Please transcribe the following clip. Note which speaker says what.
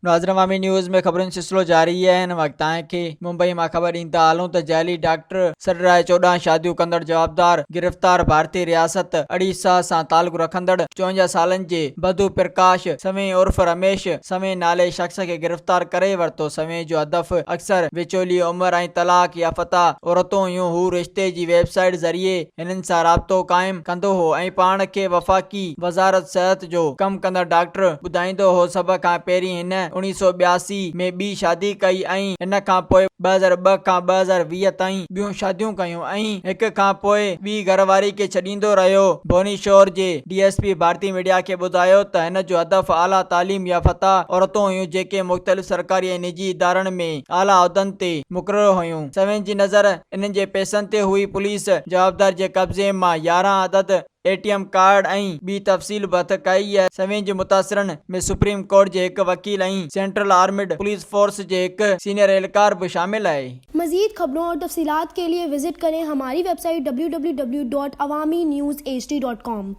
Speaker 1: ناظرين عوامي نيوز ۾ خبرن جو سلسلو جاري آهي هن وقت توهان کي ممبئي مان خبر ڏيندا هلون ته جعلي ڊاڪٽر سڏرائي 14 شاديون ڪندڙ جوابدار گرفتار ڀارتي رياست اڙيسا سان تعلق رکندڙ 54 سالن جي بدو پرڪاش سوين عرف رميش سوين نالي شخص کي گرفتار ڪري ورتو سوين جو هدف اڪثر وچولي عمر ۽ طلاق يافته عورتون هيون هو رشتي جي ويب سائيٽ ذريعي هنن سان رابطو قائم ڪندو هو ۽ پاڻ کي وفاقي وزارت صحت جو ڪم ڪندڙ ڊاڪٽر ٻڌائيندو هو. سڀ کان پهرين هن اوڻيهه سئو 82 ۾ ٻي شادي ڪئي ۽ ان کان پوء 2002 کان 2020 تائين ٻيون شاديون ڪيون ۽ هڪ کان پوء ٻي گهر واري کي ڇڏيندو رهيو. ڀونيشور جي ڊي ايس پي ڀارتي ميڊيا کي ٻڌايو ته هن جو هدف اعليٰ تعليم يافته عورتون هيون جيڪي مختلف سرڪاري ۽ نجي ادارن ۾ اعليٰ عهدن تي مقرر هيون. سوين جي نظر انهن جي پئسن تي هئي. پوليس جوابدار جي قبضي مان 11 عدد اي ٽي ايم ڪارڊ ۽ ٻي تفصيل به هٿ ڪئي آهي. سوين جي متاثرن ۾ سپريم ڪورٽ جي هڪ وڪيل ۽ سينٽرل آرمڊ پوليس فورس جي هڪ سينيئر اهلڪار به شامل آهي.
Speaker 2: مزيد خبرون اور تفصيلات ڪي ليي وزٽ ڪرين هماري web site www.awamiNewsHD.com.